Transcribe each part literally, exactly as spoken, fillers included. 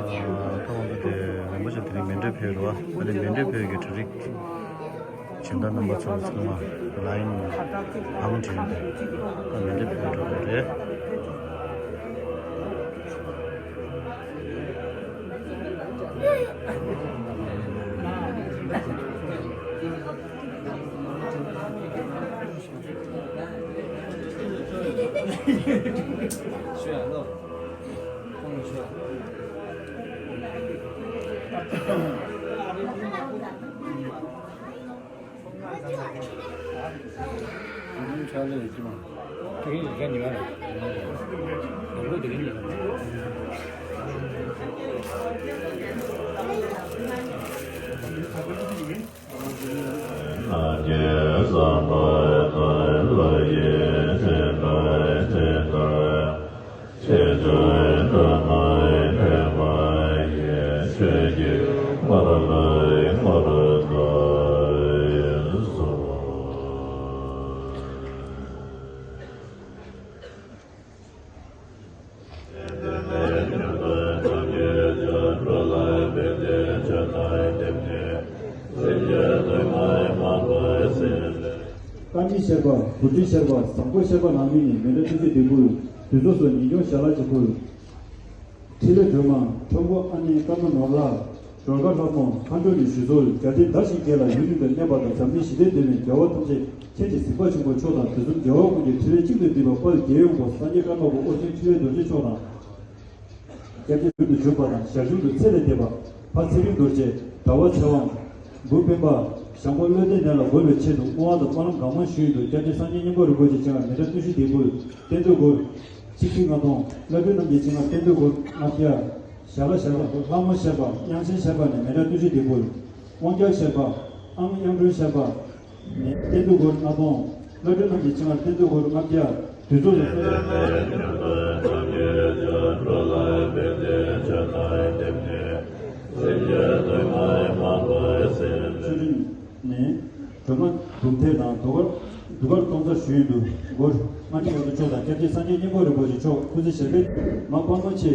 ད་འོང་དུ་དེ་རིན་པོ་ཆེ་དེ་རིང་མཎྜལ་ཕུལ་རོགས། ཨ་ནི་མཎྜལ་ཕུལ་གྱི་གྲ་སྒྲིག་སྦྱིན་བདག་རྣམ་པ་ཚོ་ཚང་མ་ལ་ཡིན་ཨང་དྲན་ཏེ་ད་མཎྜལ་ཕུལ་འགྲོ་གི་རེད། དཀར་མིག་ཤར་པ། བུ་ཁྲིད་ཤར་པ། བཟང་པོ་ཤར་པ་ནང་མི་ནི་མཎྜལ་ཐུགས་རྗེ་ལྡན་ཕུལ། དུས་ཚོད་སོགས་ཉིན་གུང་ཞལ་ལག་ཅིག་ཕུལ། འཕྲིན་ལས་སྒྲོལ་མ། ཁྲོམ་སྐོར་ཨ་ནེ་ཀརྨ་ནོར་ལྷ། སྒྲོལ་དཀར་ལྷ་མོ། མཁའ་འགྲོ་ནས་ཞུ་གསོལ། རྒྱལ་བསྟན་དར་ཞིང་རྒྱས་ལ་ཡུན་རིང་དུ་གནས་པ་དང་འཛམ་གླིང་ཞི་བདེའི་དོན་ནས་རྒྱལ་བ་ཐམས་ཅད་ཁྱེད་ཀྱི་གཟིགས་པ་ཆེན་པོ་མཆོག་དང་དུས་གསུམ་རྒྱལ་བ་ཀུན་གྱི་ཕྲིན་ལས་གཅིག་ཏུ་བསྡུས་པ་དཔལ་རྒྱལ་ཡོངས་པ་སངས་རྒྱས་ཀརྨ་པ་ཨོ་རྒྱན་ཕྲིན་ལས་རྡོ་རྗེ་མཆོག་དང་། སྐྱབས་རྗེ་མདུན་དུ་བཞུགས་པ་དང་ཞར་བྱུང་དུ་ཚེ་ལས་འདས་པ་ཕ་ཚེ་རིང་རྡོ་རྗེ། ཟླ་བ་ཚེ་དབང་། བུ་སྤེན་པ། ཞང་པོ་བློ་ལྡན་ལྡན་ལ་འགོད་པའི་ཆེད་དུ་བསྔོ་བ་དང་སྨོན་ལམ་གང་མང་ཞུས་ཡོད་དུ་སྐྱབས་རྗེ་སངས་རྒྱས་མཉན་པ་རིན་པོ་ཆེ་སྤྱན་སྔར་མཎྜལ་བརྟུལ་ཞུགས་ལྡན་ཕུལ། རྟེན་འབྲེལ་སྒོར། ཆིག་ཁྲི་ལྔ་སྟོང་། བླ་སྤྲུལ་རྣམས་ཀྱི་སྤྱན་སྔར་རྟེན་འབྲེལ་སྒོར་ལྔ་བརྒྱ། ཞལ་ལག་ཞལ་ལག་སྒོར་ལྷ་མོ་ཤར་པ་དབྱངས་ཅན་ཤར་པ་ནས་མཎྜལ་བརྟུལ་ཞུགས་ལྡན་ཕུལ། དབང་རྒྱལ་ཤར་པ། ཨང་དབྱངས་སྒྲོན་ཤར་པ། ནས་རྟེན་འབྲེལ་སྒོར་ལྔ་སྟོང་། བླ་སྤྲུལ་རྣམས་ཀྱི་སྤྱན་སྔར་རྟེན་འབྲེལ་སྒོར་ལྔ་བརྒྱ། དུས་ཚོད་ལ་ཆོས་འབྲེལ་ནས་སྒྲོལ་མ་འདུམ་ཐེལ་དང་དུ་ཀར་དུ་ཀར་སྟོང་རྩ་ཞུས་འདུག་སྒོར་ལྔ་ཁྲི་ཡོད་དོ་ཅོག་དང་སྐྱབས་རྗེ་སངས་རྒྱས་མཉན་པ་རིན་པོ་ཆེ་མཆོག་སྐུ་ཚེ་ཞབས་པད་མ་དཔལ་མོ་ཆེ།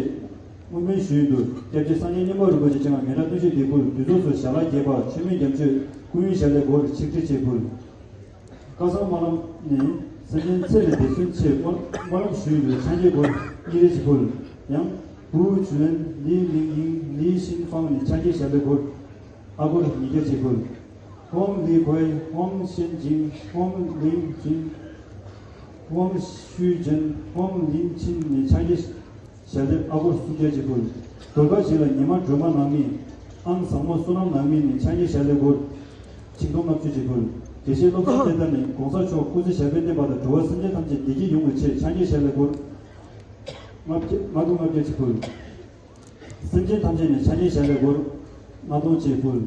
བསྔོ་སྨོན་ཞུས་འདུག་སྐྱབས་རྗེ་སངས་རྒྱས་མཉན་པ་རིན་པོ་ཆེ་སྤྱན་སྔར་མཎྜལ་བརྟུལ་ཞུགས་ལྡན་ཕུལ། དུས་ཚོད་སོགས་ཞལ་ལག་རྒྱས་པ་མཆོད་མེ་རྒྱ་མཆོད་སྐུ་ཡོན་ཞལ་ལས་སྒོར་ཆིག་ཁྲི་ཅིག་ཕུལ། བསྐལ་བཟང་སྨོན་ལམ་ནས་སེམས་ཅན་ཚེ་ལས་འདས་ཚུན་ཆད་སྨོན་སྨོན་ལམ་ཞུས་འདུག་ཕྱག་འགྱེད་སྒོར་གཉིས་རེ་ཅིག་ཕུལ། ཡང་ཧུའུ་ཅུན་ལི་ལིང་ཡིང་ལི་ཤིན་ཧྥང་ནས་ཕྱག་འགྱེད་ཞལ་ལས་སྒོར་ཨ་སྒོར་ཉིས་བརྒྱ་ཅིག་ཕུལ། ཧོང་ལི་ཁོའི། ཧོང་ཤན་ཅིང་། ཧོང་ལིང་ཅིང་། ཧོང་ཤུའི་ཅན། ཧོང་ལིན་ཆིན་ནས་ཕྱག་འགྱེད་ཞལ་འདེབས་ཨ་སྒོར་སུམ་བརྒྱ་ཅིག་ཕུལ། སྒྲོལ་དཀར་ཞིག་ལ་ཉི་མ་སྒྲོལ་མ་ནང་མི། ཨང་བཟང་མོ་བསོད་ནམས་ནང་མི་ནས་ཕྱག་འགྱེད་ཞལ་འདེབས་སྒོར་ཆིག་སྟོང་ལྔ་བཅུ་ཅིག་ཕུལ། དགེ་བཤེས་བློ་བཟང་བསྟན་དར་ནས་གོང་ས་མཆོག་སྐུ་ཚེ་ཞབས་པད་བརྟན་པ་དང་འགྲོ་བ་སེམས་ཅན་ཐམས་ཅད་བདེ་སྐྱིད་ཡོང་བའི་ཆེད་ཕྱག་འགྱེད་ཞལ་འདེབས་སྒོར་ལྔ་བརྒྱ་ལྔ་སྟོང་ལྔ་བརྒྱ་ཅིག་ཕུལ། སེམས་ཅན་ཐམས་ཅད་ནས་ཕྱག་འགྱེད་ཞལ་འདེབས་སྒོར་ལྔ་སྟོང་ཅིག་ཕུལ།